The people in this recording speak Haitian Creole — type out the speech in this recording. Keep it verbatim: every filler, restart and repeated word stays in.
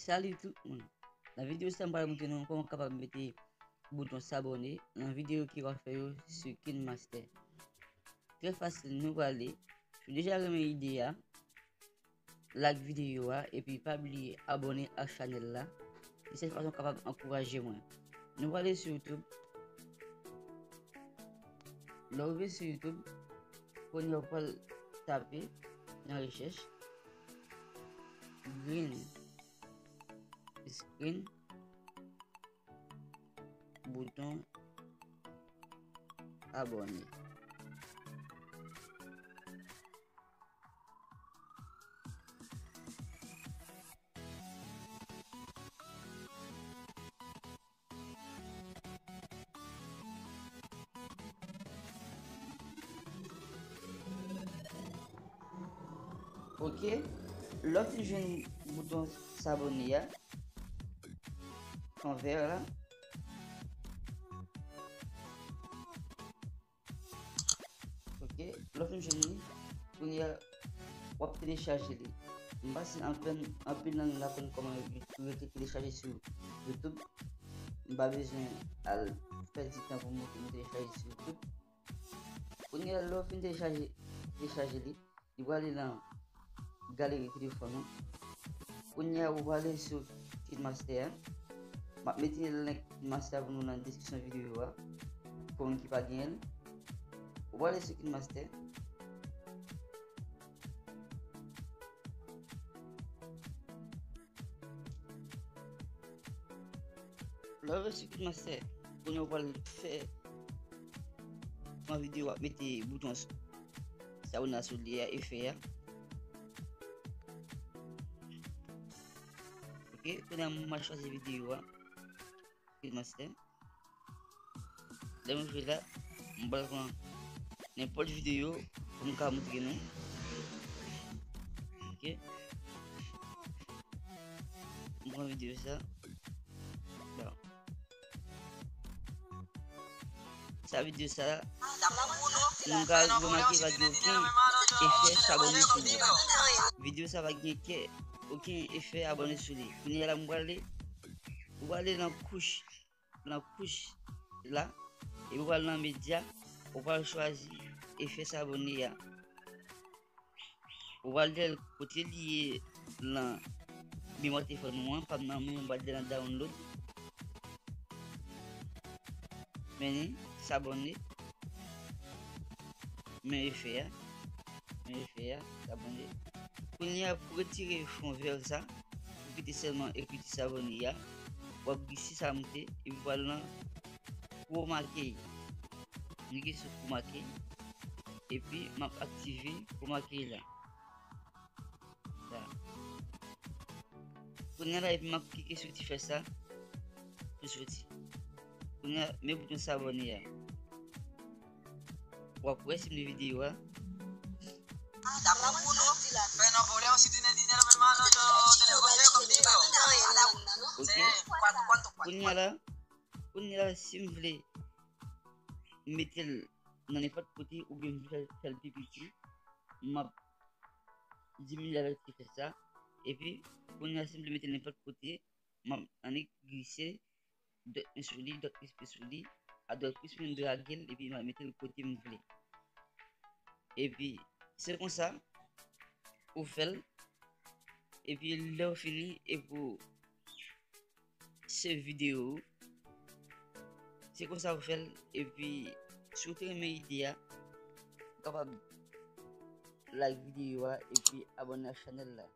Salut tout moun. Nan videyo sa, m pral montre nou kòman w kapab mete bouton s'abonner nan videyo ki w ap fè yo sou KineMaster. Trè fasil, nou prale. Si w deja renmen ide a, like videyo a, epi pa bliye abòne ak chanèl la. Se sèl fason w kapab ankouraje mwen. Nou prale sou YouTube. Lè w rive sou YouTube, kounye a w pral tape nan rechèch green screen bouton abòne. Ok. Lè w fin jwenn bouton s'abonner a, an vè la. Ok. Lè w fin jwenn li, kounye a, w ap telechaje li. M pa si anpil, anpil nan nou la konn kòman yo rete telechaje sou YouTube. M pa bezwen al pèdi tan pou m montre nou telechaje sou YouTube. Kounye a, lè w fin telechaje, telechaje li, li prale nan galeri telefòn ou. Kounye a, ou prale sou KineMaster a. M ap mete link KineMaster pou nou nan deskripsyon videyo a. Pou moun ki pa genyen l, ou prale sou KineMaster. Lè w rive sou KineMaster, kounye a w pral fè yon videyo, w ap mete bouton s-, s'abonner sou li a, efè a. Ok, kounye a m al chwazi videyo a. KineMaster. Lè m rive la, m pral pran nenpòt videyo pou m ka montre nou. Ok. M pran videyo sa. Bon. Sa videyo sa, nou ka remake pa gen okenn efè s'abòne sou li. Videyo sa pa gen ke, okenn efè abòne sou li. Kounye a la, m prale, ou prale nan kouch, nan kouch la, epi ou pral nan medya, ou pral chwazi efè s'abòne a. Ou pral dèyè l kote li ye nan memwa telefòn ou an, pa m nan men, ou pral dèyè nan download. Men li, s'abòne. Men efè a. Men efè a, s'abòne. Kounye a, pou retire fon vè sa, ou kite sèlman ekriti s'abòne a, w ap glise sa monte, epi w al nan chroma key. M klike sou chroma key, epi m ap aktive chroma key la. Sa. Kounye a la, epi m ap klike sou ti flèch sa pou soti. Kounye a, men bouton s'abòne a. W ap wè si m li videyo a. Ok. Kounye a la, kounye a la, si m vle mete l nan nenpòt kote oubyen m vle fè l pi piti, m ap diminye avèk ti flèch sa. Epi, kounye a, si m vle mete l nenpòt kote, m ap annik glise dwèt mwen sou li, dwèt plis mwen sou li, a dwèt plis mwen drage l, epi m al mete l kote m vle. Epi, se konsa, ou fè l, epi lè w fini, epi ou save videyo ou, se konsa ou fè l, epi si w te renmen ide a, ou kapab like videyo a, epi abòne ak chanèl la.